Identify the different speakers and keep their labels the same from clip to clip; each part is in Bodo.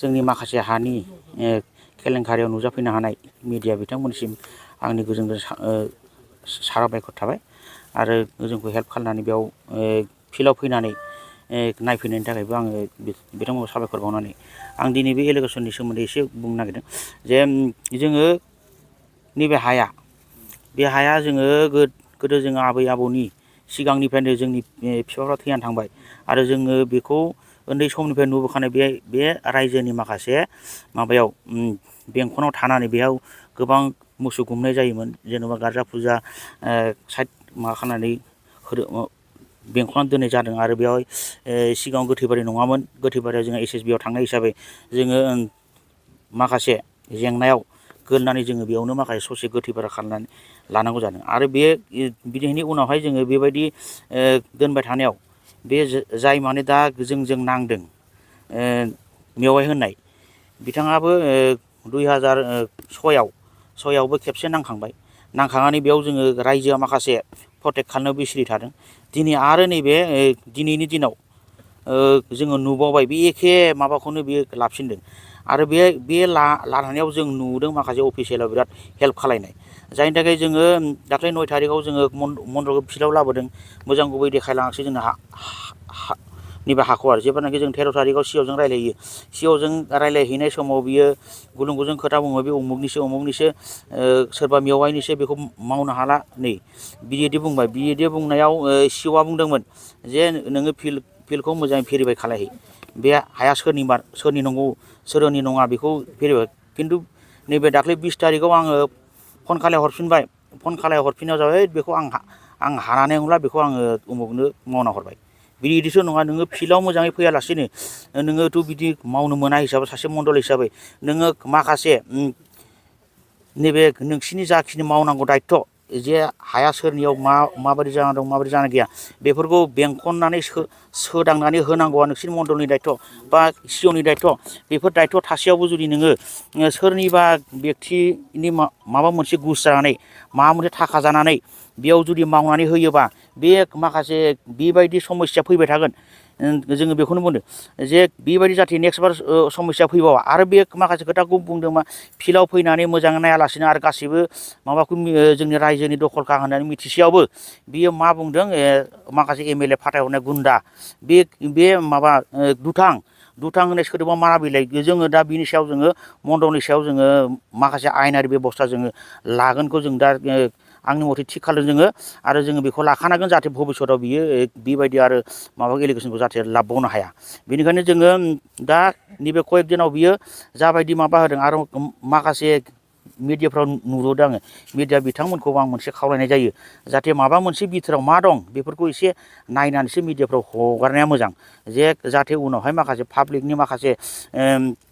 Speaker 1: जोंनि माखासे हानि केलेंकारियाव नुजाफैनो हानाय मिडिया बिथांमोननिसिम आंनि गोजोन साबायखर थाबाय आरो जोंखौ हेल्प खालामनानै बेयाव फिल्डआव फैनानै नायफैनायनि थाखायबो आङो बिथांमोनखौ साबायखर बावनानै आं दिनै बे एलिगेसननि सोमोन्दै एसे बुंनो नागिरदों जे जोङो नैबे हाया बे हाया जोङो गोदो जोङो आबै आबौनि सिगांनिफ्रायनो जोंनि बिफाफ्रा थैनानै थांबाय आरो जोङो बेखौ उन्दै समनिफ्राय नुबोखानाय बे रायजोनि माखासे माबायाव बेंखनाव थानानै बेयाव गोबां मोसौ गुमनाय जायोमोन जेनेबा गारजा फुजा साइड माबा खालामनानै बेंखनानै दोननाय जादों आरो बेवहाय सिगाङाव गोथैबारि नङामोन गोथैबारियाव जोङो SSB आव थांनाय हिसाबै जोङो माखासे जेंनायाव गोलैनानै जोङो बेयावनो माखासे ससे गोथैबारि खालामनानै लानांगौ जादों आरो बे बिदिनि उनावहाय जोङो बेबायदि दोनबाय थानायाव बे जाय माने दा जोंजों नांदों मेवाइ होननाय बिथाङाबो 2006आवबो खेबसे नांखांबाय नांखांनानै बेयाव जोङो रायजोआ माखासे प्रटेक्ट खालामनायाव बिसिरि थादों दिनै आरो नैबे दिनैनि दिनाव जोङो नुबावबाय बे एखे माबाखौनो बियो लाफिनदों आरो बे लानायाव जों नुदों माखासे अफिसियेलाव बिराद हेल्प खालायनाय जायनि थाखाय जोङो दाख्लै 9 थारिखआव जोङो मन्दलखौ फिल्डआव लाबोदों मोजां गुबै देखायलाङाखिसै जोंनो नैबे हाखौ आरो जेब्लानाखि जों 13 थारिखआव सिअजों रायलायो सिअजों रायलायहैनाय समाव बियो गुलुं गुजुं खोथा बुङो बे उमुगनिसो सोरबा मेवाइनिसो बेखौ मावनो हाला नै बिदि बुंबाय बिदि बुंनायाव सिअआ बुंदोंमोन जे नोङो फिल्डखौ मोजाङै भेरिफाइ खालामहै बे हाया सोरनि नंगौ सोरनि नङा बेखौ भेरिफाइ खिन्थु नैबे दाख्लै 20 थारिखआव आङो फन खालाय हरफिननायाव जाबाय बेखौ आं हानानै नंला बेखौ आङो उमुगनो मावना हरबाय बिदिसो नङा नोङो फिल्डआव मोजाङै फैयालासेनो नोङोथ' बिदि मावनो मोना हिसाबै सासे मण्डल हिसाबै नोङो माखासे नैबे नोंसिनि जाखिनि मावनांगौ दायथ' जे हाया सोरनियाव माबायदि जाना दं माबायदि जाना गैया बेफोरखौ बेंखननानै सोदांनानै होनांगौआ नोंसिनि मण्डलनि दायथ' बा सिअनि दायथ' बेफोर दायथ' थासेयावबो जुदि नोङो सोरनिबा बेक्तिनि माबा मोनसे घुस जानानै माबा मोनसे थाखा जानानै बेयाव जुदि मावनानै होयोबा बे माखासे बेबायदि समस्या फैबाय थागोन जोङो बेखौनो बुंदों जे बेबायदि जाहाथे नेक्स्ट बार समस्या फैबावा आरो बे माखासे खोथाखौ बुंदों मा फिल्डआव फैनानै मोजाङै नायालासिनो आरो गासैबो माबाखौ जोंनि रायजोनि दखलखा होननानै मिथिसेयावबो बियो मा बुंदों माखासे MLA फाथायहरनाय गुन्दा बे माबा दुथां होननाय सोदोबा मा बिलाइ जोङो दा बिनि सायाव जोङो मण्डलनि सायाव जोङो माखासे आयेनारि बेबस्था जोङो लागोनखौ जों दा आंनि मथे थिग खालामदों जोङो आरो जोङो बेखौ लाखानांगोन जाहाथे भबिसतआव बियो बेबायदि आरो माबा एलिगेसनखौ जाहाथे लाबबावनो हाया बेनिखायनो जोङो दा नैबे कयेक दिनाव बियो जाबायदि माबा होदों आरो माखासे मिडियाफ्राव नुदों आङो मिडिया बिथांमोनखौ आं मोनसे खावलायनाय जायो जाहाथे माबा मोनसे बिथोराव मा दं बेफोरखौ एसे नायनानैसो मिडियाफ्राव हगारनाया मोजां जे जाहाथे उनावहाय माखासे पाब्लिकनि माखासे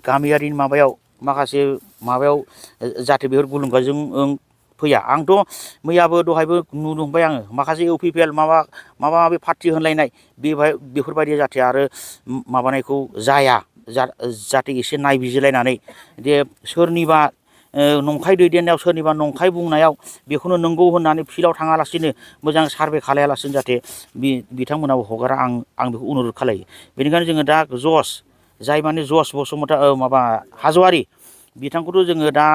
Speaker 1: गामियारिनि माखासे माबायाव जाहाथे बेफोर गुलुंगाजों फैया आंथ' मैयाबो दहायबो नुनो मोनबाय आङो माखासे UPPL माबा पार्टि होनलायनाय बेफोरबायदि जाहाथे आरो माबानायखौ जाया जाहाथे एसे नायबिजिरलायनानै जे सोरनिबा नंखाय दैदेननायाव सोरनिबा नंखाय बुंनायाव बेखौनो नंगौ होननानै फिल्डआव थाङालासिनो मोजां सार्भे खालायालासिनो जाहाथे बिथांमोनाबो हगारा आं बेखौ अनुरद खालायो बेनिखायनो जोङो दा जाय माने जस बसुमतारी माबा हाज'वारि बिथांखौथ' जोङो दा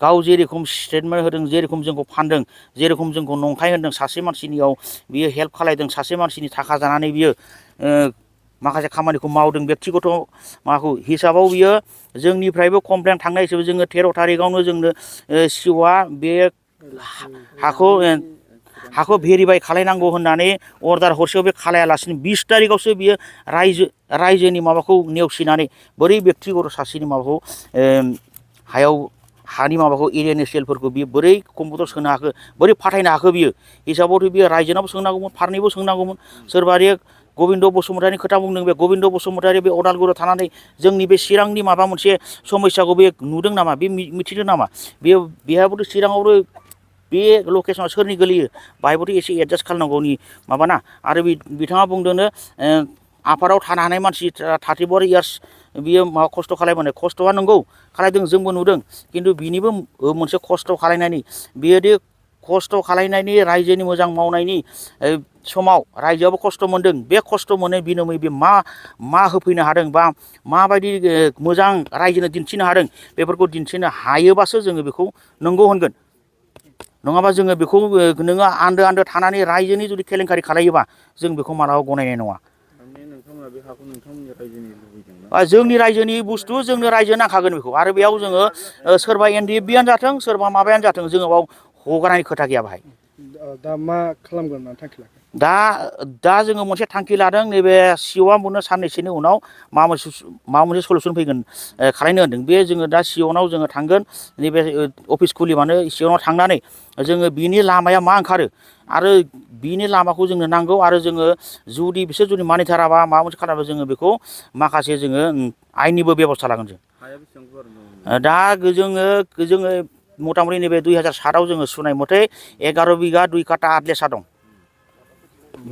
Speaker 1: गाव जेरेखम स्टेटमेन्ट होदों जेरेखम जोंखौ फानदों जेरेखम जोंखौ नंखाय होनदों सासे मानसिनियाव बियो हेल्प खालायदों सासे मानसिनि थाखा जानानै बियो माखासे खामानिखौ मावदों बेक्तिगत माबाखौ हिसाबाव बियो जोंनिफ्रायबो कमप्लेन थांनाय हिसाबै जोङो 13 थारिखआवनो जोंनो सिअआ बे हाखौ भेरिफाइ खालायनांगौ होननानै अर्डार हरसेयाव बे खालायालासिनो 20 थारिखआवसो बियो रायजोनि माबाखौ नेवसिनानै बोरै बेक्तिगत सासेनि माबाखौ हानि माबाखौ एरियानि सेलफोरखौ बियो बोरै कम्पिउटार सोनो हाखो बोरै फाथायनो हाखो बियो हिसाबावथ' बियो रायजोनावबो सोंनांगौमोन फारनैबो सोंनांगौमोन सोरबा गबिन्द बसुमतारीनि खोथा बुंदों बे गबिन्द बसुमतारी बे अदालगुरियाव थानानै जोंनि बे चिरांनि माबा मोनसे समस्याखौ बे नुदों नामा बे मिथिदों नामा बेहाबोथ' चिराङावबो बे लकेसना सोरनि गोलैयो बाहायबोथ' एसे एडजास्ट खालामनांगौनि माबाना आरो बिथाङा बुंदोंनो आफादाव थानो हानाय मानसि 34 इयार्स बियो माबा खस्थ' खालायबोनाय खस्थ'आ नंगौ खालायदों जोंबो नुदों खिन्थु बिनिबो मोनसे खस्थ' खालायनायनि बियोदि खस्थ' खालायनायनि रायजोनि मोजां मावनायनि समाव रायजोआबो खस्थ' मोनदों बे खस्थ' मोननाय बिनिमय बे मा होफैनो हादों बा माबायदि मोजां रायजोनो दिन्थिनो हादों बेफोरखौ दिन्थिनो हायोबासो जोङो बेखौ नंगौ होनगोन नङाबा जोङो बेखौ नोङो आन्दो आन्दो थानानै रायजोनि जुदि केलेंकारि खालायोबा जों बेखौ मालाबा गनायनाय नङा जोंनि रायजोनि बुस्थु जोंनो रायजो नांखागोन बेखौ आरो बेयाव जोङो सोरबा NDFBआनो जाथों सोरबा माबायानो जाथों जोङो बाव हगारनायनि खोथा गैया बाहाय
Speaker 2: दा मा खालामगोन होनना थांखि लाखो
Speaker 1: दा जोङो मोनसे थांखि लादों नैबे सिअआ मोननो साननैसोनि उनाव माबा मोनसे सलुसन फैगोन खालायनो होनदों बे जोङो दा सिअनाव जोङो थांगोन नैबे अफिस खुलिबानो सिअनाव थांनानै जोङो बिनि लामाया मा ओंखारो आरो बिनि लामाखौ जोंनो नांगौ आरो जोङो जुदि बिसोर जुदि मानिथाराबा माबा मोनसे खालामबा जोङो बेखौ माखासे जोङो आयेननिबो बेबस्था लागोन जों दा जोङो मथा मथि नैबे 2007आव जोङो सुनाय मथे 11 बिगा 2 काटा आदलेसा दं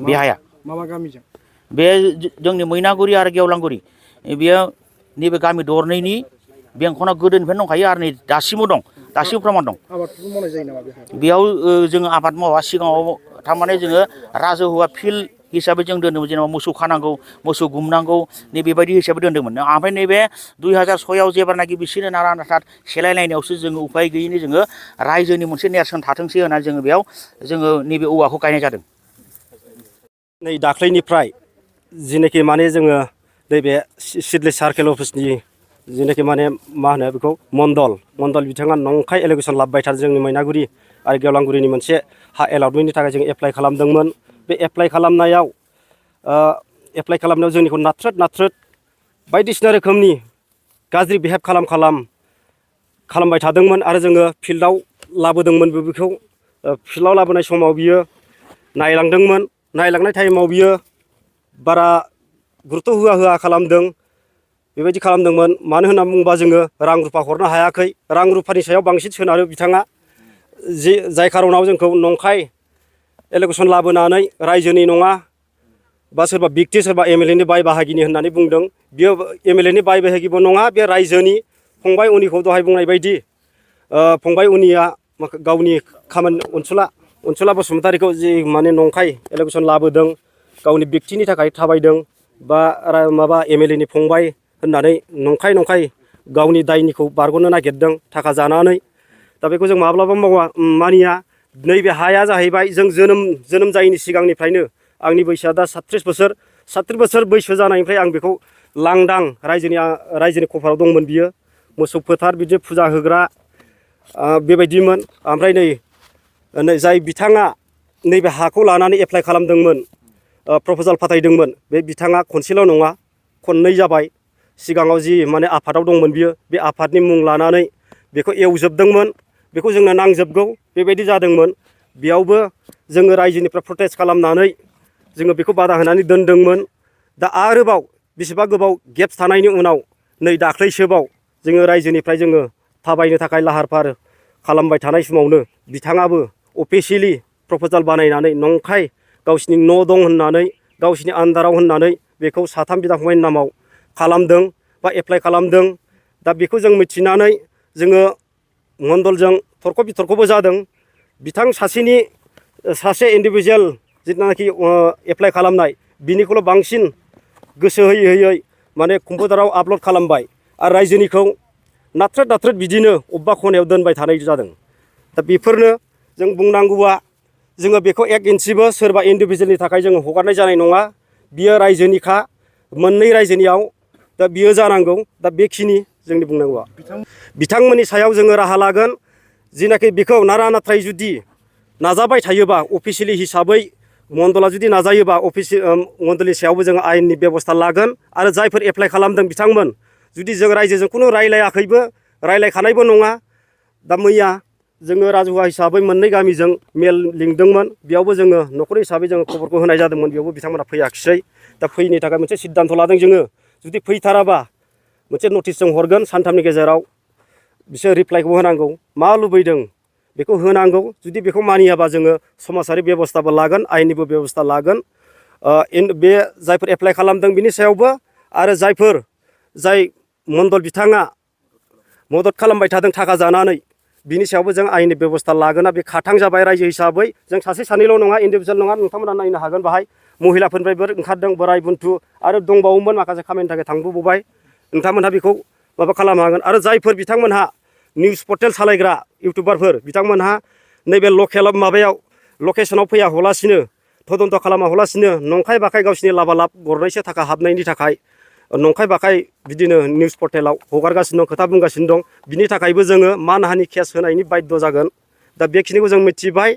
Speaker 1: बे हाया
Speaker 2: मा गामिजों
Speaker 1: बे जोंनि मैनागुरि आरो गेवलांगुरि बेयो नैबे गामि दरनैनि बेंखना गोदोनिफ्रायनो दंखायो आरो नै दासिमबो दं दासिमबो प्रमान दं
Speaker 2: आबादफोर मावनाय जायो नामा
Speaker 1: बेयाव जोङो आबाद मावा सिगाङाव थारमाने जोङो राजहुवा फिल्ड हिसाबै जों दोन्दोंमोन जेनेबा मोसौ खानांगौ मोसौ गुमनांगौ नैबेबायदि हिसाबै दोन्दोंमोन ओमफ्राय नैबे 2006आव जेब्लानाखि बिसोरो नारा नाथा सेलायलायनायावसो जोङो उफाय गैयैनि जोङो रायजोनि मोनसे नेरसोन थाथोंसै होननानै जोङो बेयाव जोङो नैबे औवाखौ गायनाय जादों
Speaker 3: नै दाख्लैनिफ्राय जिनाखि माने जोङो नैबे सिडली सार्केल अफिसनि जिनाखि माने मा होनो बेखौ मण्डल बिथाङा नंखाय एलिगेसन लाबोबाय थादों जोंनि मैनागुरि आरो गेवलांगुरिनि मोनसे हा एलटमेन्टनि थाखाय जों एप्लाइ खालामदोंमोन बे एप्लाइ खालामनायाव जोंनिखौ नाथ्रोद बायदिसिना रोखोमनि गाज्रि बिहेभ खालामबाय थादोंमोन आरो जोङो फिल्डआव लाबोदोंमोन बेखौ फिल्डआव लाबोनाय समाव बियो नायलांनाय टाइमाव बियो बारा गुरुत्व होआ खालामदों बेबायदि खालामदोंमोन मानो होनना बुङोबा जोङो रां रुफा हरनो हायाखै रां रुफानि सायाव बांसिन सोनारो बिथाङा जाय खारनाव जोंखौ नंखाय एलिगेसन लाबोनानै रायजोनि नङा बा सोरबा बिक्ति सोरबा MLA नि बाय बाहागिनि होननानै बुंदों बियो MLA नि बाय बाहागिबो नङा बे रायजोनि फंबाय उनिखौ दहाय बुंनाय बायदि फंबाय उनिया गावनि खामानि अनसुला बसुमतारीखौ जि माने नंखाय एलिगेसन लाबोदों गावनि बिक्तिनि थाखाय थाबायदों बा माबा MLA नि फंबाय होननानै नंखाय गावनि दायनिखौ बारग'नो नागिरदों थाखा जानानै दा बेखौ जों माब्लाबा मानिया नैबे हाया जाहैबाय जों जोनोम जायैनि सिगांनिफ्रायनो आंनि बैसोआ दा 37 बोसोर बैसो जानायनिफ्राय आं बेखौ लांदां रायजोनि कभाराव दंमोन बियो मोसौ फोथार बिदिनो फुजा होग्रा बेबायदिमोन ओमफ्राय नै जाय बिथाङा नैबे हाखौ लानानै एप्लाइ खालामदोंमोन प्रप'जाल फाथायदोंमोन बे बिथाङा खनसेल' नङा खननै जाबाय सिगाङाव जि माने आफादाव दंमोन बियो बे आफादनि मुं लानानै बेखौ एवजोबदोंमोन बेखौ जोंनो नांजोबगौ बेबायदि जादोंमोन बेयावबो जोङो रायजोनिफ्राय प्रटेस्ट खालामनानै जोङो बेखौ बादा होनानै दोनदोंमोन दा आरोबाव बेसेबा गोबाव गेप्स थानायनि उनाव नै दाख्लैसोबाव जोङो रायजोनिफ्राय जोङो थाबायनो थाखाय लाहार फाहार खालामबाय थानाय समावनो बिथाङाबो अफिसियेलि प्रप'जाल बानायनानै नंखाय गावसिनि न' दं होननानै गावसिनि आन्दाराव होननानै बेखौ 3 बिदा फंबायनि नामाव खालामदों बा एप्लाइ खालामदों दा बेखौ जों मिथिनानै जोङो मण्डलजों थरख' बिथरख'बो जादों बिथां सासे इन्डिभिजुवेल जिथुनाखि एप्लाइ खालामनाय बिनिखौल' बांसिन गोसो होयै माने कम्पिउटाराव आपल'ड खालामबाय आरो रायजोनिखौ नाथ्रोद बिदिनो अबेबा खनायाव दोनबाय थानाय जादों दा बेफोरनो जों बुंनांगौआ जोङो बेखौ 1 इन्सिबो सोरबा इन्डिभिजुवेलनि थाखाय जोङो हगारनाय जानाय नङा बियो रायजोनिखा मोननै रायजोनियाव दा बियो जानांगौ दा बेखिनि जोंनि बुंनांगौआ बिथांमोननि सायाव जोङो राहा लागोन जिनाखि बेखौ नारा नाथाय जुदि नाजाबाय थायोबा अफिसियेलि हिसाबै मण्डला जुदि नाजायोबा मण्डलनि सायावबो जोङो आयेननि बेबस्था लागोन आरो जायफोर एप्लाइ खालामदों बिथांमोन जुदि जों रायजोजों खुनु रायलायखानायबो नङा दा मैया जोङो राजहुवा हिसाबै मोननै गामिजों मेल लिंदोंमोन बेयावबो जोङो न'खर हिसाबै जोङो खबरखौ होनाय जादोंमोन बेयावबो बिथांमोना फैयाखिसै दा फैनो थाखाय मोनसे सिद्धान्त लादों जोङो जुदि फैथाराबा मोनसे नटिस जों हरगोन सानथामनि गेजेराव बिसोर रिप्लाइखौ होनांगौ मा लुबैदों बेखौ होनांगौ जुदि बेखौ मानियाबा जोङो समाजारि बेबस्थाबो लागोन आयेननिबो बेबस्था लागोन बे जायफोर एप्लाइ खालामदों बिनि सायावबो आरो जाय मण्डल बिथाङा मदद खालामबाय थादों थाखा जानानै बिनि सायावबो जों आयेननि बेबस्था लागोना बे खाथां जाबाय रायजो हिसाबै जों सासे सानैल' नङा इन्डिभिजुवेल नङा नोंथांमोना नायनो हागोन बाहाय महिलाफोरनिफ्रायबो ओंखारदों बोराय बुन्थु आरो दंबावोमोन माखासे खामानिनि थाखाय थांबोबाय नोंथांमोनहा बेखौ माबा खालामनो हागोन आरो जायफोर बिथांमोनहा निउस पर्टेल सालायग्रा इउटुबारफोर बिथांमोनहा नैबे लकेल माबायाव लकेसनाव फैया हलासिनो तदन्त खालामा हलासिनो नंखाय बाखाय गावसिनि लाबा लाब गरनैसो थाखा हाबनायनि थाखाय नंखाय बाखाय बिदिनो निउस पर्टेलाव हगारगासिनो दं खोथा बुंगासिनो दं बिनि थाखायबो जोङो मानहानि केस होनायनि बाध्य जागोन दा बेखिनिखौ जों मिथिबाय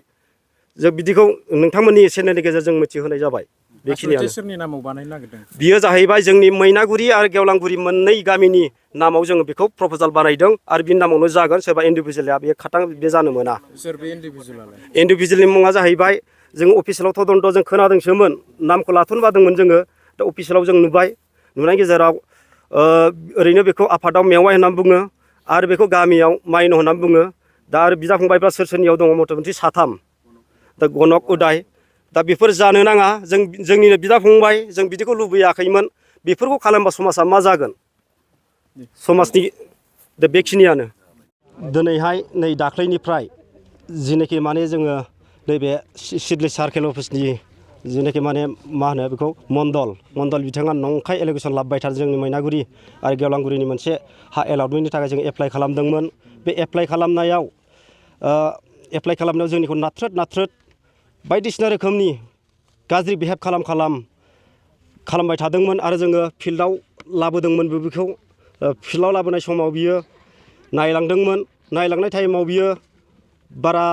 Speaker 3: जों बिदिखौ नोंथांमोननि चेनेलनि गेजेरजों मिथिहोनाय जाबाय बेखिनियानो
Speaker 4: सोरनि नामाव बानायनो नागिरदों
Speaker 3: बियो जाहैबाय जोंनि मैनागुरि आरो गेवलांगुरि मोननै गामिनि नामाव जोङो बेखौ प्रप'जाल बानायदों आरो बिनि नामावनो जागोन सोरबा इन्डिभिजुवेला बे खाथां बे जानो मोना
Speaker 4: सोर बे इन्डिभिजुवेलालाय
Speaker 3: इन्डिभिजुवेलनि मुङा जाहैबाय जों अफिसियेलाव तदन्त जों खोनादोंसोमोन नामखौ लाथ'नो बादोंमोन जोङो दा अफिसियेलाव जों नुबाय नुनायनि गेजेराव ओरैनो बेखौ आफादाव मेवाइ होननानै बुङो आरो बेखौ गामियाव माइन' होननानै बुङो दा आरो बिदा फंबायफ्रा सोर सोरनियाव दङ मथा-मथि साथाम दा गनक उदाय दा बेफोर जानो नाङा जोंनिनो बिदा फंबाय जों बिदिखौ लुबैयाखैमोन बेफोरखौ खालामबा समाजा मा जागोन समाजनि दा बेखिनियानो दिनैहाय नै दाख्लैनिफ्राय जिनाखि माने जोङो नैबे सिडली सार्केल अफिसनि जिनाखि माने मा होनो बेखौ मण्डल बिथाङा नंखाय एलिगेसन लाबोबाय थादों जोंनि मैनागुरि आरो गेवलांगुरिनि मोनसे हा एलटमेन्टनि थाखाय जों एप्लाइ खालामदोंमोन बे एप्लाइ खालामनायाव जोंनिखौ नाथ्रोद बायदिसिना रोखोमनि गाज्रि बिहेभ खालामबाय थादोंमोन आरो जोङो फिल्डआव लाबोदोंमोनबो बेखौ फिल्डआव लाबोनाय समाव बियो नायलांनाय टाइमाव बियो बारा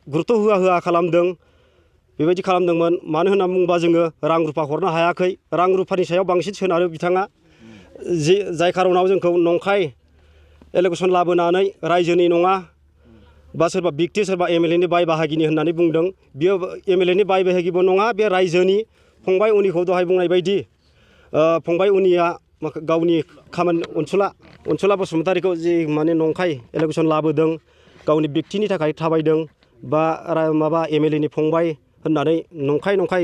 Speaker 3: गुरुत्त' होआ खालामदों बेबायदि खालामदोंमोन मानो होनना बुङोबा जोङो रां रुफा हरनो हायाखै रां रुफानि सायाव बांसिन सोनारो बिथाङा जाय खार'नाव जोंखौ नंखाय एलिगेसन लाबोनानै रायजोनि नङा बा सोरबा बिक्ति सोरबा एमएलएनि बाय बाहागिनि होननानै बुंदों बियो एमएलएनि बाय बाहागिबो नङा बे रायजोनि फंबाय उनिखौ दहाय बुंनाय बायदि फंबाय उनिया गावनि खामानि अनसुला बसुमतारीखौ जि माने नंखाय एलिगेसन लाबोदों गावनि बिक्तिनि थाखाय थाबायदों बा माबा एमएलएनि फंबाय होननानै नंखाय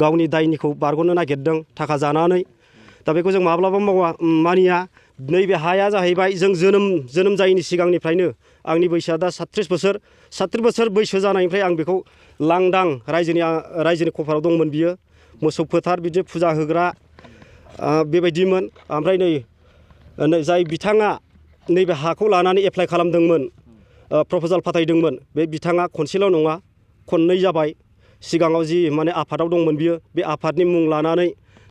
Speaker 3: गावनि दायनिखौ बारग'नो नागिरदों थाखा जानानै दा बेखौ जों माब्लाबा मानिया नैबे हाया जाहैबाय जों जोनोम जायैनि सिगांनिफ्रायनो आंनि बैसोआ दा 37 बोसोर बैसो जानायनिफ्राय आं बेखौ लांदां रायजोनि कभाराव दंमोन बियो मोसौ फोथार बिदि फुजा होग्रा बेबायदिमोन ओमफ्राय नै जाय बिथाङा नैबे हाखौ लानानै एप्लाइ खालामदोंमोन प्रप'जाल फाथायदोंमोन बे बिथाङा खनसेल' नङा खननै जाबाय सिगाङाव जि माने आफादाव दंमोन बियो बे आफादनि मुं लानानै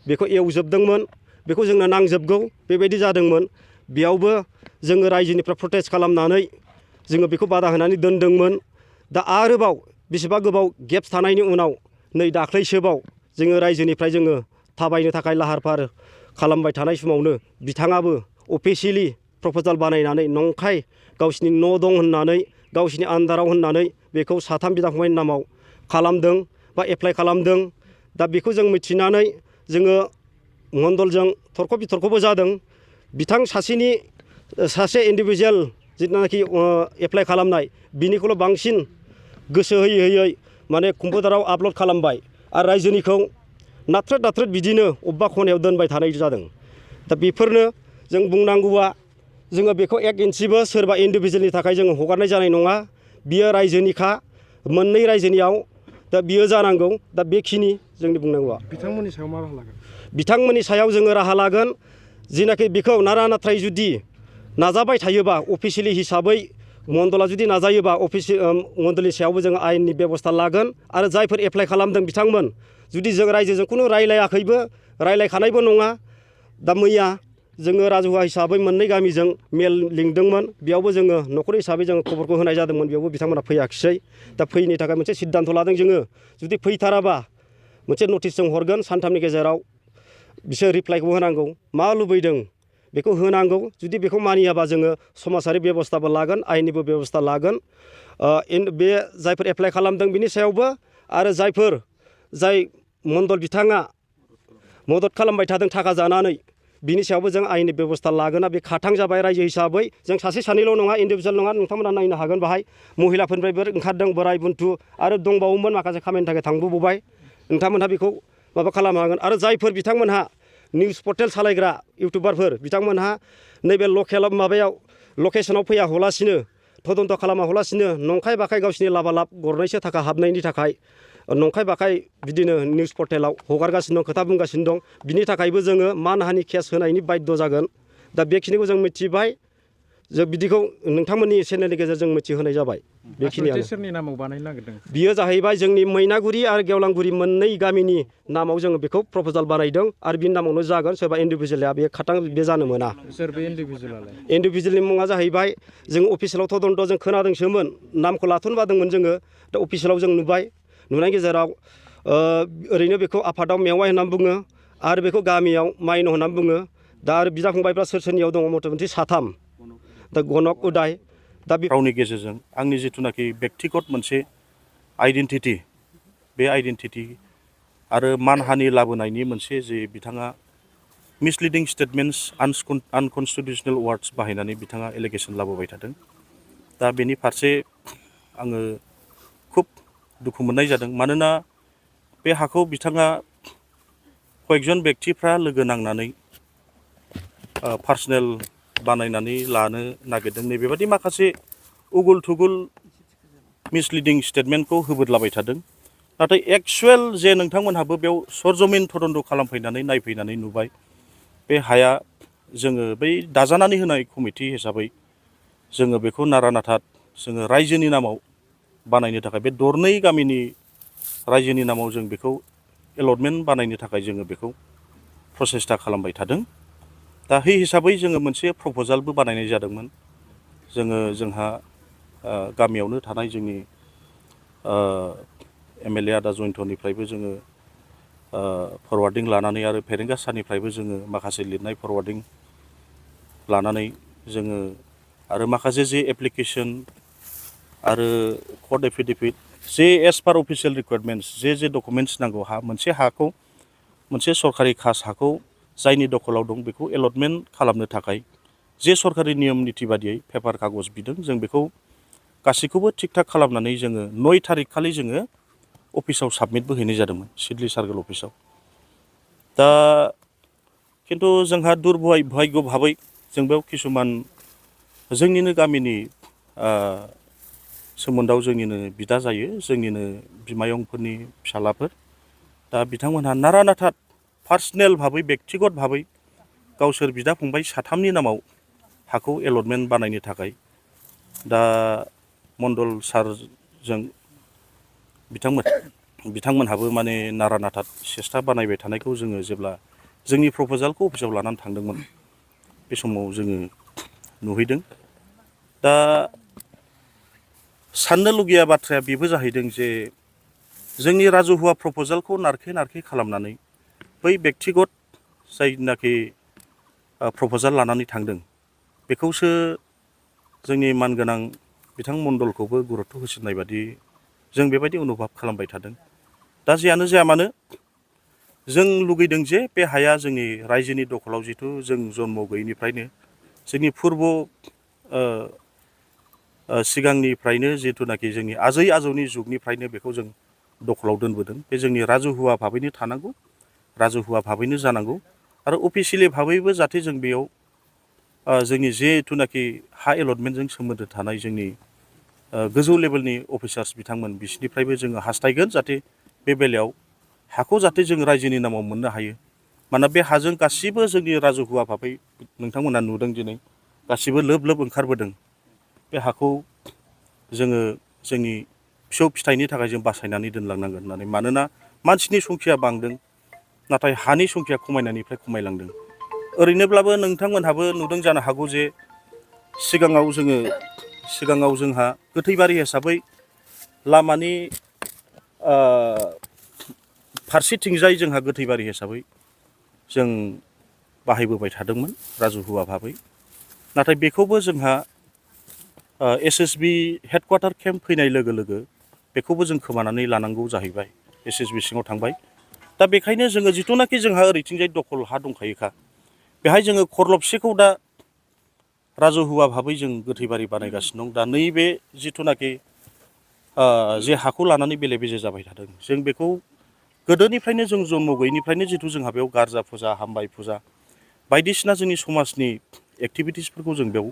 Speaker 3: बेखौ एवजोबदोंमोन बेखौ जोंनो नांजोबगौ बेबायदि जादोंमोन बेयावबो जोङो रायजोनिफ्राय प्रटेस्ट खालामनानै जोङो बेखौ बादा होनानै दोनदोंमोन दा आरोबाव बेसेबा गोबाव गेप्स थानायनि उनाव नै दाख्लैसोबाव जोङो रायजोनिफ्राय जोङो थाबायनो थाखाय लाहार फाहार खालामबाय थानाय समावनो बिथाङाबो अफिसियेलि प्रप'जाल बानायनानै नंखाय गावसिनि न' दं होननानै गावसिनि आन्दाराव होननानै बेखौ साथाम बिदा फंबायनि नामाव खालामदों बा एप्लाइ खालामदों दा बेखौ जों मिथिनानै जोङो मण्डलजों थरख' बिथरख'बो जादों बिथां सासे इन्डिभिजुवेल जिथुनाखि एप्लाइ खालामनाय बिनिखौल' बांसिन गोसो होयै माने कम्पिउटाराव आपल'ड खालामबाय आरो रायजोनिखौ नाथ्रोद बिदिनो अबेबा खनायाव दोनबाय थानाय जादों दा बेफोरनो जों बुंनांगौआ जोङो बेखौ 1 इन्सिबो सोरबा इन्डिभिजुवेलनि थाखाय जोङो हगारनाय जानाय नङा बियो रायजोनिखा मोननै रायजोनियाव दा बियो जानांगौ दा बेखिनि जोंनि बुंनांगौआ
Speaker 2: बिथांमोननि सायाव मा राहा लागोन
Speaker 3: बिथांमोननि सायाव जोङो राहा लागोन जिनाखि बेखौ नाथाय जुदि नाजाबाय थायोबा अफिसियेलि हिसाबै मण्डला जुदि नाजायोबा मण्डलनि सायावबो जोङो आयेननि बेबस्था लागोन आरो जायफोर एप्लाइ खालामदों बिथांमोन जुदि जों रायजोजों खुनु रायलायखानायबो नङा दा मैया जोङो राजुहुवा हिसाबै मोननै गामिजों मेल लिंदोंमोन बेयावबो जोङो न'खर हिसाबै जोङो खबरखौ होनाय जादोंमोन बेयावबो बिथांमोना फैयाखिसै दा फैनो थाखाय मोनसे सिद्धान्त लादों जोङो जुदि फैथाराबा मोनसे नटिस जों हरगोन सानथामनि गेजेराव बिसोर रिप्लाइखौ होनांगौ मा लुबैदों बेखौ होनांगौ जुदि बेखौ मानियाबा जोङो समाजारि बेबस्थाबो लागोन आयेननिबो बेबस्था लागोन बे जायफोर एप्लाइ खालामदों बिनि सायावबो आरो जाय मण्डल बिथाङा मदद खालामबाय थादों थाखा जानानै बिनि सायावबो जों आयेननि बेबस्था लागोना बे खाथां जाबाय रायजो हिसाबै जों सासे सानैल' नङा इन्डिभिजुवेल नङा नोंथांमोना नायनो हागोन बाहाय महिलाफोरनिफ्रायबो ओंखारदों बोराय बुन्थु आरो दंबावोमोन माखासे खामानिनि थाखाय थांबोबाय नोंथांमोनहा बेखौ माबा खालामनो हागोन आरो जायफोर बिथांमोनहा निउस पर्टेल सालायग्रा इउटुबारफोर बिथांमोनहा नैबे लकेसनाव फैया हलासिनो तदन्त खालामालासिनो नंखाय बाखाय गावसिनि लाबा लाब गरनैसो थाखा हाबनायनि थाखाय नंखाय बाखाय बिदिनो निउस पर्टेलाव हगारगासिनो दं खोथा बुंगासिनो दं बिनि थाखायबो जोङो मानहानि केस होनायनि बाध्य जागोन दा बेखिनिखौ जों मिथिबाय जों बिदिखौ नोंथांमोननि चेनेलनि गेजेरजों मिथिहोनाय जाबाय बेखिनियानो
Speaker 4: सोरनि नामाव बानायनो नागिरदों
Speaker 3: बियो जाहैबाय जोंनि मैनागुरि आरो गेवलांगुरि मोननै गामिनि नामाव जोङो बेखौ प्रप'जाल बानायदों आरो बिनि नामावनो जागोन सोरबा इन्डिभिजुवेला बे खाथां बे जानो मोना
Speaker 4: सोर बे इन्डिभिजुवेलालाय
Speaker 3: इन्डिभिजुवेलनि मुङा जाहैबाय जों अफिसियेलाव तदन्त जों खोनादोंसोमोन नामखौ लाथ'नो बादोंमोन जोङो दा अफिसियेलाव जों नुबाय नुनायनि गेजेराव ओरैनो बेखौ आफादाव मेवाइ होननानै बुङो आरो बेखौ गामियाव माइन' होननानै बुङो दा आरो बिदा फंबायफ्रा सोर सोरनियाव दङ मथा-मथि साथाम दा गनक उदाय दा
Speaker 5: रावनि गेजेरजों आंनि जिथुनाखि बेक्तिगत मोनसे आइडेन्टिटि बे आइडेन्टिटि आरो मानहानि लाबोनायनि मोनसे जे बिथाङा मिसलिडिं स्टेटमेन्टस आनकनस्टिटिउसनेल वार्डस बाहायनानै बिथाङा एलिगेसन लाबोबाय थादों दा बेनि फारसे आङो खुब दुखु मोननाय जादों मानोना बे हाखौ बिथाङा कयेकजन बेक्तिफ्रा लोगो नांनानै पार्सनेल बानायनानै लानो नागिरदों नैबेबादि माखासे उगुल थुगुल मिसलिडिं स्टेटमेन्टखौ होबोदलाबाय थादों नाथाय एक्सुवेल जे नोंथांमोनहाबो बेयाव सरजमिन तदन्त खालामफैनानै नायफैनानै नुबाय बे हाया जोङो बै दाजानानै होनाय कमिटि हिसाबै जोङो बेखौ नारानाथा जोङो रायजोनि नामाव बानायनो थाखाय बे दरनै गामिनि रायजोनि नामाव जों बेखौ एलटमेन्ट बानायनो थाखाय जोङो बेखौ प्रसेस्ता खालामबाय थादों दा बे हिसाबै जोङो मोनसे प्रप'जालबो बानायनाय जादोंमोन जोंहा गामियावनो थानाय जोंनि एमएलए आदा जयन्तनिफ्रायबो जोङो फरवार्डिं लानानै आरो फेरेंगा सारनिफ्रायबो जोङो माखासे लिरनाय फरवार्डिं लानानै जोङो आरो माखासे जे एप्लिकेसन आरो कर्ट एफिडेभिट जे एस पार अफिसियेल रिकुवारमेन्ट्स जे डकुमेन्ट्स नांगौ मोनसे हाखौ मोनसे सरकारि खास हाखौ जायनि दखलाव दं बेखौ एलटमेन्ट खालामनो थाखाय जे सरकारि नियम निथि बादियै पेपार कागज बिदों जों बेखौ गासैखौबो थिग थाक खालामनानै जोङो 9 थारिख खालि जोङो अफिसाव साबमिटबो हैनाय जादोंमोन सिडली सार्कोल अफिसाव दा खिन्थु जोंहा दुर्भाग्य भाबै जों बेयाव किसुमान जोंनिनो गामिनि सोमोन्दोआव जोंनिनो बिदा जायो जोंनिनो बिमायंफोरनि फिसालाफोर दा बिथांमोनहा नारानाथा पार्सनेल भाबै बेक्तिगत भाबै गावसोर बिदा फंबाय साथामनि नामाव हाखौ एलटमेन्ट बानायनो थाखाय दा मण्डल सारजों बिथांमोनहाबो माने नारानाथा सेस्ता बानायबाय थानायखौ जोङो जेब्ला जोंनि प्रप'जालखौ अफिसाव लानानै थांदोंमोन बे समाव जोङो नुहैदों दा साननो लुगैया बाथ्राया बेबो जाहैदों जे जोंनि राजुहुवा प्रप'जालखौ नारखे नारखे खालामनानै बै बेक्तिगत जायनाखि प्रप'जाल लानानै थांदों बेखौसो जोंनि मानगोनां बिथां मण्डलखौबो गुरुत्त होसिननाय बादि जों बेबायदि अनुभब खालामबाय थादों दा जेयानो जाया मानो जों लुगैदों जे बे हाया जोंनि रायजोनि दखलाव जिथु जों जन्म गैयैनिफ्रायनो जोंनि पुर्ब सिगांनिफ्रायनो जिथुनाखि जोंनि आजै आजौनि जुगनिफ्रायनो बेखौ जों दखलाव दोनबोदों बे जोंनि राजुहुवा भाबैनो थानांगौ राजुहुवा भाबैनो जानांगौ आरो अफिसियेलि भाबैबो जाहाथे जों बेयाव जोंनि जिथुनाखि हा एलटमेन्टजों सोमोन्दो थानाय जोंनि गोजौ लेभेलनि अफिसार्स बिथांमोन बिसोरनिफ्रायबो जोङो हास्थायगोन जाहाथे बे बेलायाव हाखौ जाहाथे जों रायजोनि नामाव मोननो हायो मानोना बे हाजों गासिबो जोंनि राजुहुवा भाबै नोंथांमोना नुदों दिनै गासिबो लोब लोब ओंखारबोदों बे हाखौ जोङो जोंनि फिसौ फिथाइनि थाखाय जों बासायनानै दोनलांनांगोन होननानै मानोना मानसिनि संख्या बांदों नाथाय हानि संख्या खमायनायनिफ्राय खमायलांदों ओरैनोब्लाबो नोंथांमोनहाबो नुदों जानो हागौ जे सिगाङाव जोंहा गोथैबारि हिसाबै लामानि फारसेथिंजाय जोंहा गोथैबारि हिसाबै जों बाहायबोबाय थादोंमोन राजुहुवा भाबै नाथाय बेखौबो जोंहा एसएसबि हेडक्वार्टार केम्प फैनाय लोगो लोगो बेखौबो जों खोमानानै लानांगौ जाहैबाय एसएसबि सिङाव थांबाय दा बेखायनो जोङो जिथुनाखि जोंहा ओरैथिंजाय दखल हा दंखायोखा बेहाय जोङो खरलबसेखौ दा राजुहुवा भाबै जों गोथैबारि बानायगासिनो दं दा नैबे जिथुनाखि जे हाखौ लानानै बेले बेजे जाबाय थादों जों बेखौ गोदोनिफ्रायनो जों जन्म गैयैनिफ्रायनो जिथु जोंहा बेयाव गारजा फुजा हामबाय फुजा बायदिसिना जोंनि समाजनि एक्टिभिटिसफोरखौ जों बेयाव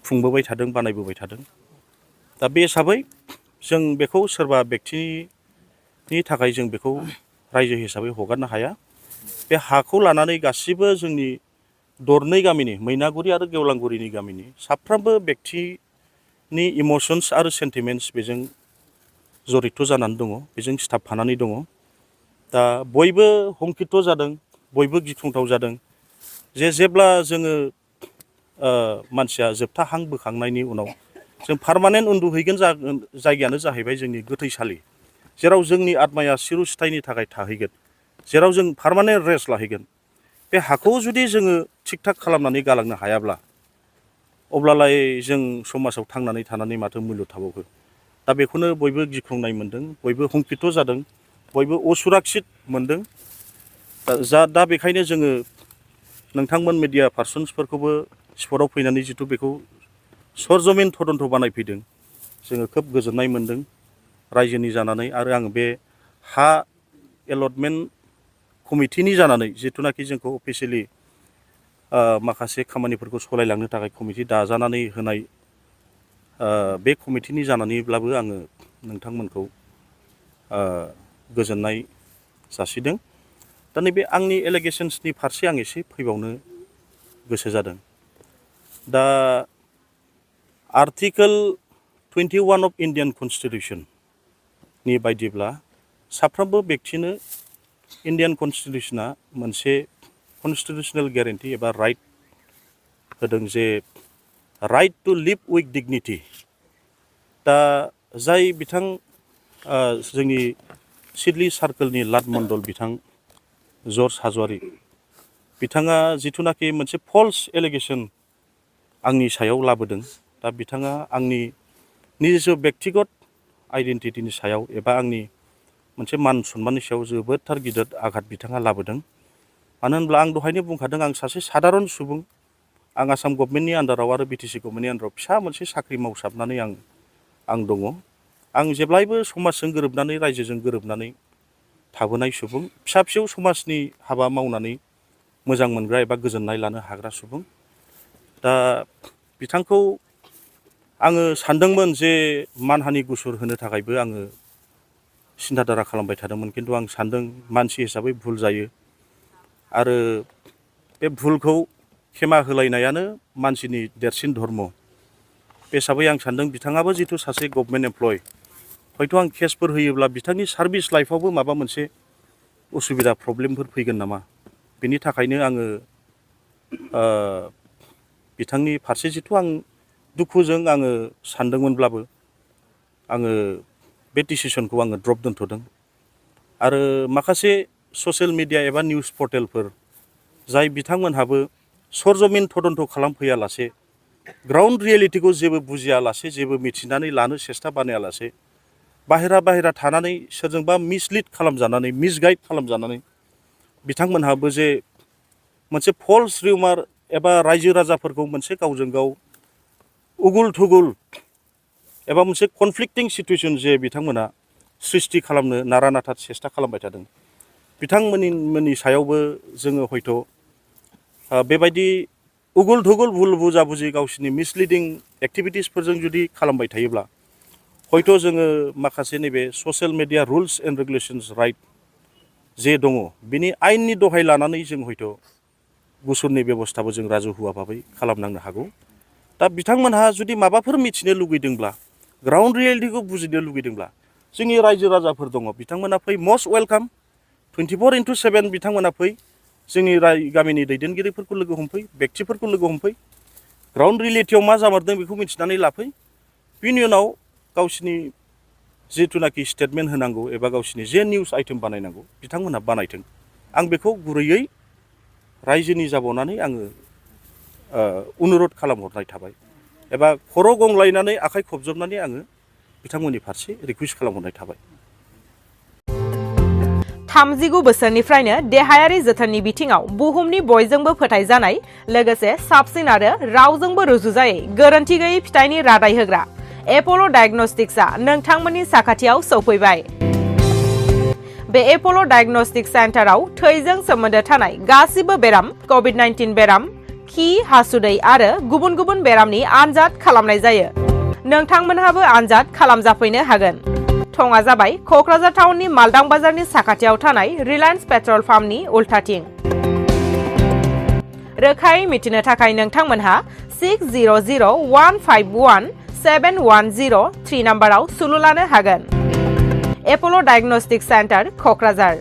Speaker 5: खुंबोबाय थादों बानायबोबाय थादों दा बे हिसाबै जों बेखौ सोरबा बेक्तिनि थाखाय जों बेखौ रायजो हिसाबै हगारनो हाया। बे हाखौ लानानै गासिबो जोंनि दरनै गामिनि मैनागुरि आरो गेवलांगुरिनि गामिनि साफ्रोमबो बेक्तिनि इमसन्स आरो सेन्टिमेन्ट्स बेजों जरित जानानै दङ, बेजों सिथाबफानानै दङ। दा बयबो हंकित जादों, बयबो गिख्रंथाव जादों जे जेब्ला जोङो मानसिया जोबथा हां बोखांनायनि उनाव जों पार्मानेन्ट उन्दुहैगोन जायगायानो जाहैबाय जोंनि गोथैसालि, जेराव जोंनि आत्माया सिरस्तायनि थाखाय थाहैगोन, जेराव जों पार्मानेन्ट रेस्ट लाहैगोन। बे हाखौ जुदि जोङो थिग थाक खालामनानै गालांनो हायाब्ला अब्लालाय जों समाजाव थांनानै थानानै माथो मुल्य थाबावो। दा बेखौनो बयबो गिख्रंनाय मोनदों, बयबो हंकित जादों, बयबो असुराक्षित मोनदों। दा बेखायनो जोङो नोंथांमोन मिडिया पार्सन्सफोरखौबो स्पटआव फैनानै जिथु बेखौ सरजमिन तदन्त बानायफैदों, जोङो खोब गोजोननाय मोनदों रायजोनि जानानै। आरो आं बे हा एलटमेन्ट कमिटिनि जानानै जिथुनाखि जोंखौ अफिसियेलि माखासे खामानिफोरखौ सालायलांनो थाखाय कमिटि दाजानानै होनाय, बे कमिटिनि जानानैब्लाबो आङो नोंथांमोनखौ गोजोननाय जासिदों। दा नैबे आंनि एलिगेसन्सनि फारसे आं एसे फैबावनो गोसो जादों। दा आर्टिकोल 21 अफ इण्डियान कनस्टिटिउसननि बायदिब्ला साफ्रोमबो बेक्तिनो इण्डियान कनस्टिटिउसना मोनसे कनस्टिटिउसनेल गेरेन्टि एबा राइट होदों जे राइट टु लिभ उइथ डिगनिटि। दा जाय बिथां जोंनि सिडली सार्कोलनि लाट मण्डल बिथां जर्ज हाज'वारि बिथाङा जिथुनाखि मोनसे फल्स एलिगेसन आंनि सायाव लाबोदों, दा बिथाङा आंनि निजे बेक्तिगत आइडेन्टिटिनि सायाव एबा आंनि मोनसे मान सन्माननि सायाव जोबोदथार गिदिर आघात बिथाङा लाबोदों। मानो होनब्ला आं दहायनो बुंखादों, आं सासे सादारन सुबुं, आं आसाम गभर्नमेन्टनि आन्दाराव आरो बिटिसि गभर्नमेन्टनि आन्दाराव फिसा मोनसे साख्रि मावसाबनानै आं दङ। आं जेब्लायबो समाजजों गोरोबनानै, रायजोजों गोरोबनानै थाबोनाय सुबुं, फिसा फिसौ समाजनि हाबा मावनानै मोजां मोनग्रा एबा गोजोननाय लानो हाग्रा सुबुं। दा बिथांखौ आङो सानदोंमोन जे मानहानि गुसुर होनो थाखायबो आङो सिन्थाधारा खालामबाय थादोंमोन, खिन्थु आं सानदों मानसि हिसाबै भुल जायो आरो बे भुलखौ क्षेमा होलायनायानो मानसिनि देरसिन धर्म। बे हिसाबै आं सानदों बिथाङाबो जिथु सासे गभर्नमेन्ट एमप्लय, हयथ' आं केसफोर होयोब्ला बिथांनि सार्भिस लाइफआवबो माबा मोनसे उसुबिदा प्रब्लेमफोर फैगोन नामा, बिनि थाखायनो आङो बिथांनि फारसे जिथु आं दुखुजों आङो सानदोंमोनब्लाबो आङो बे डिसिसनखौ आङो ड्रप दोन्थ'दों। आरो माखासे ससियेल मिडिया एबा निउस पर्टेलफोर जाय बिथांमोनहाबो सरजमिन तदन्त खालामफैयालासे, ग्राउन्ड रियेलिटिखौ जेबो बुजियालासे, जेबो मिथिनानै लानो सेस्था बानायालासे बाहेरा थानानै सोरजोंबा मिसलिड खालामजानानै, मिसगाइड खालामजानानै बिथांमोनहाबो जे मोनसे फल्स रिउमार एबा रायजो राजाफोरखौ मोनसे गावजों गाव उगुल थुगुल एबा मोनसे कनफ्लिक्टिं सिटुएसन जे बिथांमोना सृष्टि खालामनो नारा नाथा सेस्था खालामबाय थादों, बिथांमोननि सायावबो जोङो हयथ' बेबायदि उगुल थुगुल भुल बुजाबुजि गावसिनि मिसलिडिं एक्टिभिटिसफोरजों जुदि खालामबाय थायोब्ला हयथ' जोङो माखासे नैबे social media rules and regulations right जे दङ, बिनि आयेननि दहाय लानानै जों हयथ' गुसुरनि बेबस्थाबो जों राजहुवा भाबै खालामनांनो हागौ। दा बिथांमोनहा जुदि माबाफोर मिथिनो लुगैदोंब्ला, ग्राउन्ड रियेलिटिखौ बुजिनो लुगैदोंब्ला जोंनि रायजो राजाफोर दङ, बिथांमोना फै, मस्ट वेलकाम, 24/7 बिथांमोना फै, जोंनि गामिनि दैदेनगिरिफोरखौ लोगो हमफै, बेक्तिफोरखौ लोगो हमफै, ग्राउन्ड रियेलिटियाव मा जामारदों बेखौ मिथिनानै लाफै। बिनि उनाव गावसिनि जिथुनाखि स्टेटमेन्ट होनांगौ एबा गावसिनि जे निउस आइटेम बानायनांगौ बिथांमोनहा बानायथों। आं बेखौ गुरैयै रायजोनि जाबावनानै आङो अनुरद खालामहरनाय थाबाय एबा खर' गंलायनानै आखाइ खबजबनानै आङो बिथांमोननि फारसे रिकुवेस्ट खालामहरनाय थाबाय।
Speaker 6: 39 बोसोरनिफ्रायनो देहायारि जोथोननि बिथिङाव बुहुमनि बयजोंबो फोथायजानाय, लोगोसे साबसिन आरो रावजोंबो रुजुजायै गोरोन्थि गैयै फिथाइनि रादाय होग्रा एप'ल' डायग्नोस्टिक्सआ नोंथांमोननि साखाथियाव सौफैबाय। बे एप'ल' डायग्नोस्टिक सेन्टाराव थैजों सोमोन्दो थानाय गासिबो बेराम, कभिड-19 बेराम, खि, हासुदै आरो गुबुन गुबुन बेरामनि आनजाद खालामनाय जायो। नोंथांमोनहाबो आनजाद खालामजाफैनो हागोन। थङा जाबाय क'क्राझार टाउननि मालदां बाजारनि साखाथियाव थानाय रिलायन्स पेट्रल पाम्पनि उल्थाथिं। रोखायै मिथिनो थाखाय नोंथांमोनहा 6001517103 नाम्बाराव सुलु लानो हागोन। एप'ल' डायग्नोस्टिक सेन्टार क'क्राझार।